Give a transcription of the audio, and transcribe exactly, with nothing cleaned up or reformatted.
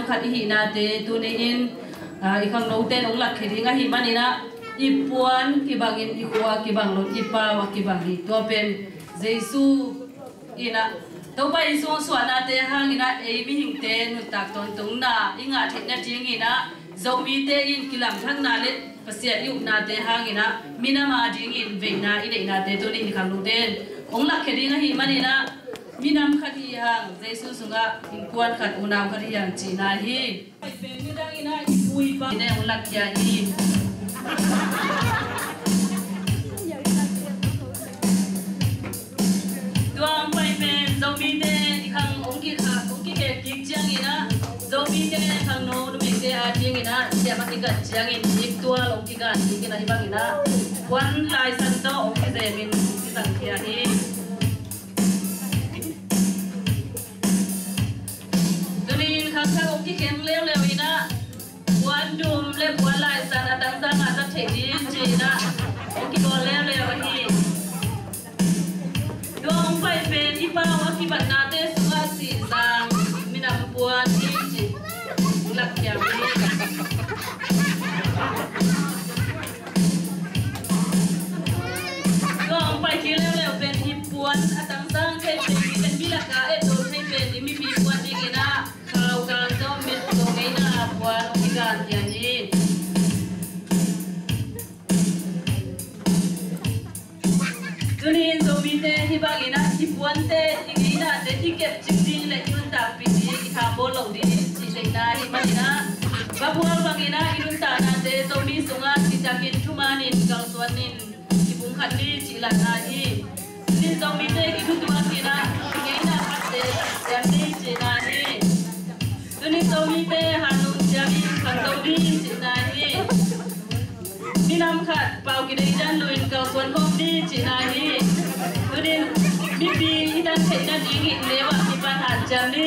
Khat i hihnate tuni-in, ah, i khangnote in hong lakkhia ding ahih manin ah, i puan kibangin, i khua kibang lo, i pau a kibang hi. Tua pen Jesu in ah, Topa Jesu suahnate hangin ah, ei mihingte nuntak tawntungna i ngah theih nadingin ah, Zomite in kilamthakna le Pasian i upnate hangin ah, minam a dingin veina i neihnate tuni-in i khangnote in hong lakkhia ding ahih manin ah, minam khat hi hang, Jesu sungah innkuan khat, unau khat hi hang cihna hi. Midang in ah i pu i pa in ah hong lakkhia hi. Tua hong pai pen Zomite i khang hong kikha, hong kikhel kik ciangin ah, Zomite khangno numeite a dingin ah siam a kigan ciangin kik tual hong kigan kik in ah, hih bangin ah puan laisan tawh hong kizemin hong kizangkhia hi. Tuni-in khangthak hong kikheng leuleu in ah, puan dum le puan laisan a tangzang a zat theih ding ci-in ah hong kibawl leuleu hi. Tua hong pai pen i pau a kibatnate sungah Sihzang minam puan hi ci-in lakkhia hi. Tua hong pai kik leuleu pen i puan a tangzang thei pen, i pen mi lakah etdawn thei pen i mipi puan dingin ah, khau kan tawh mit tawh ngeina puan hong kigan khia hi. Tuni-in Zomite hih bangin ah i puante, i ngeinate i kepcing ding le i nuntakpih ding, i thabawl loh ding cih deihna ahih manin ah, va bual bangin ah i nuntaknate Zomi sungah citakin thumanin kalsuanin kipumkhat ni cih latna hi. Tuni-in Zomite kithutuakin ah i ngeina khatte siam ni cihna hi. Tuni-in Zomite hanlum siamin khangto ni cihna hi. Minam khat pau kideidan loin kalsuan khawm ni cihna hi. Tuni-in mipi i tan theih nadingin neu ah kipan hanciam ni